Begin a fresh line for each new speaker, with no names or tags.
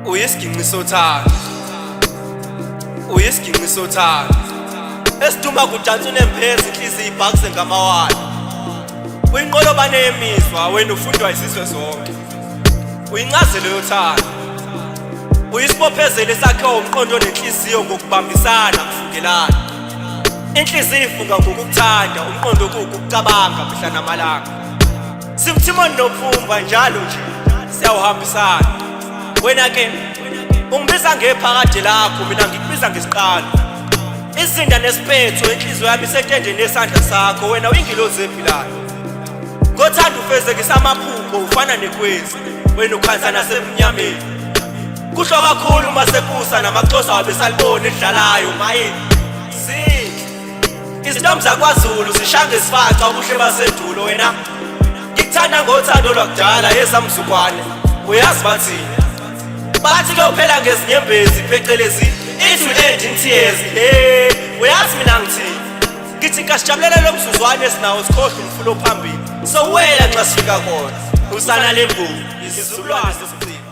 Uyisiginci sothando, uyisiginci sothando esiduma kudansa unembeza, inhliziyo ibhakuse ngamawala. Uyinqolobane yemizwa, wena ufundwa izizwe zonke. Uyincazelo yothando, uyisibophezelo esakhiwa umqondo nenhliziyo ngokubambisana kufungelana. Inhliziyo ifunga ngokukuthanda, umqondo kuwukucabanga mihla namalanga. Simthimoni noPfumba njalo nje siyawuhambisana. Wena ke ungibiza ngephakade lakho, mina ngikubiza ngesiqalo. Izinda nesiphetho, inhliziyo yami isetendeni yesandla sakho, wena uyingilozi ephilayo. Ngothando ufezekisa amaphupho, ufana nekhwezi, wena ukhansa nasebumnyameni. Kuhlo kakhulu uma sekusa namaXhosa wabesalibona edlalayo maye. Zinhle izintombi zakwaZulu zishanga isifaca ubuhle basendulo, wena ngikuthanda ngothando lwakudala yezamzukwane. Uyazi bathini? Bathi kuyophela ngezinyembezi, phecelezi it will end in tears. Hey, uyazi mina ngithini? Ngithi kasijabulela lo mzuzwane esinawo, sikhohlwe umfulo phambili, sowela nxa sifika kona. Usana lemvubu, isizukulwane sokucina.